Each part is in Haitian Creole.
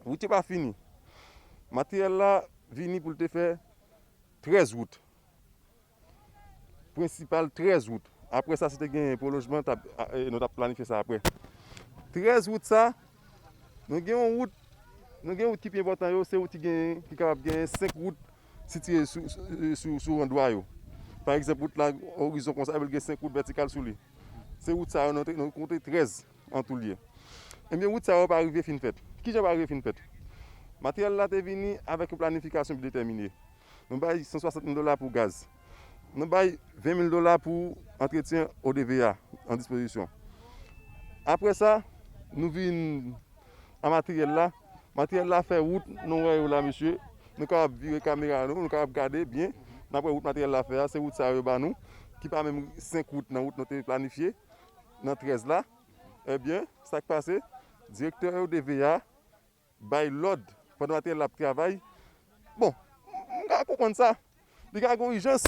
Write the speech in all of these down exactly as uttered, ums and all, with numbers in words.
Wout yo pa fini. Materyèl la vini pou l te fè trèz wout. Prensipal trèz wout. Apre sa, si te gen pwolonjman, t ap, a, e, nou t ap planifye sa apre. Trèz wout sa, nou gen yon wout, nou gen wout ki pi enpòtan yo, se wout ki gen, ki kapab gen senk wout sitiye sou, sou, sou, sou randwa yo. Pa egzanp, wout la orizon konsa, epi l gen senk wout vètikal sou li. Se wout sa yo, nou te, nou konte trèz an tou l ye. Ebyen, wout sa yo pa rive fin fèt. Kijan pa rive fin fèt? Materyèl la te vini avèk yon planifikasyon byen detèmine. Nou bay san swasant mil dola pou gaz. Nou bay ven mil dola pou antretyen O D V A an dispozisyon. Apre sa, nou vin a materyèl la. Materyèl la fè wout, nou wè yo la, mesye. Nou kapab vire kamera nou, nou kapab gade byen. N ap wè wout materyèl la fè a, se wout sa yo ba nou, ki pa menm senk wout nan wout nou te planifye, nan trèz la. Ebyen, sa k pase? Direktè O D V A bay lòd pandan materyèl la ap travay. Bon, m ka konprann sa. Li ka gen yon ijans,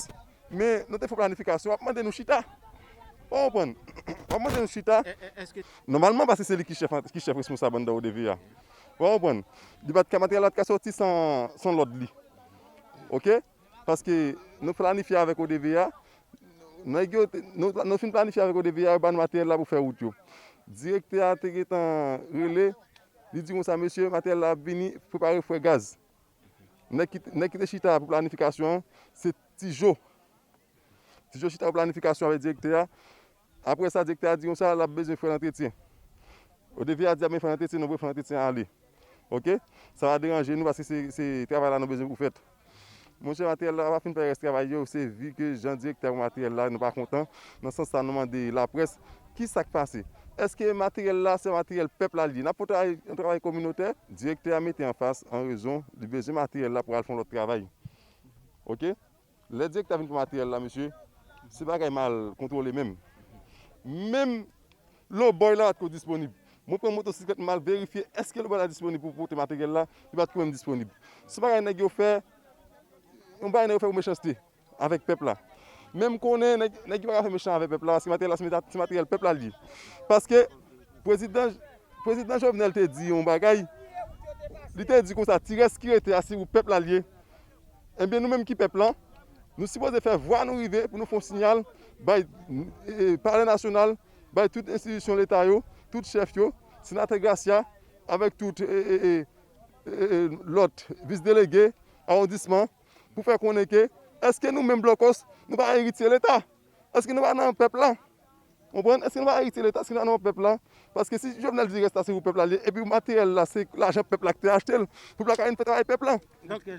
men nou te fè planifikasyon, w ap mande nou chita. W ap konprann? W ap mande nou chita. Nòmalman, paske se li ki chèf, ki chèf responsab anndan O D V A. W ap konprann? Li pa t ka, materyèl la t ka sòti san, san lòd li. Oke? Paske nou planifye avèk O D V A, nèg yo te, nou, nou fin planifye avèk O D V A, yo ba nou materyèl la pou fè wout yo. Direktè a te gentan rele, li di konsa, mesye, materyèl la ap vini, prepare frè gaz. Nèg ki, nèg ki te chita pou planifikasyon an, se Ti Jo. Ti Jo chita pou planifikasyon avèk direktè a. Apre sa, direktè a di konsa, l ap bezwen frè antretyen. O D V A di, ap gen frè antretyen, nou voye frè antretyen ale. Oke? Sa pa deranje nou, paske se, se travay la nou bezwen pou fèt. Monchè, materyèl la pa fin fè rès travay yo, se vi ke jan direktè a pran materyèl la, nou pa kontan. Nan sans sa, nou mande laprès, ki sa k pase? Èske materyèl la, se materyèl pèp la l ye? N ap fè yon travay, yon travay kominotè, direktè a mete anfas, an rezon, li bezwen materyèl la pou al fè yon lòt travay. Oke? Lè direktè a vin pran materyèl la, mesye, se bagay mal kontwole menm. Menm lowboy la pa t ko disponib. Mwen pran motosiklèt, m al verifye èske lowboy la disponib pou pote materyèl la, li pa t ko menm disponib. Se bagay nèg yo fè, yon bagay nèg yo fè pou mechanste avèk pèp la. Men m konnen nèg, nèg yo pa ka fè mechan avèk pèp la, paske materyèl la se meta-, se materyèl pèp la l ye. Paske prezidan, prezidan Jovenel te di yon bagay, li te di konsa, ti rès ki rete a, se pou pèp la l ye. Ebyen, nou menm ki pèp lan, nou sipoze fè vwa nou rive pou nou fè yon siyal bay, e, Palè Nasyonal, bay tout enstitisyon Leta yo, tout chèf yo, Senatè Gracia, avèk tout, e, e, e, e, e, lòt vis delege awondisman, pou fè konnen ke èske nou menm Blòkòs, nou pa eritye Leta? Èske nou pa nan pèp la? Konprann? Èske nou pa eritye Leta? Èske nou pa nan pèp la? Paske si Jovenel di rès la se pou pèp la l ye, epi materyèl la se lajan pèp la ki te achte l, pou pèp la ka vin fè travay pèp la. Donk,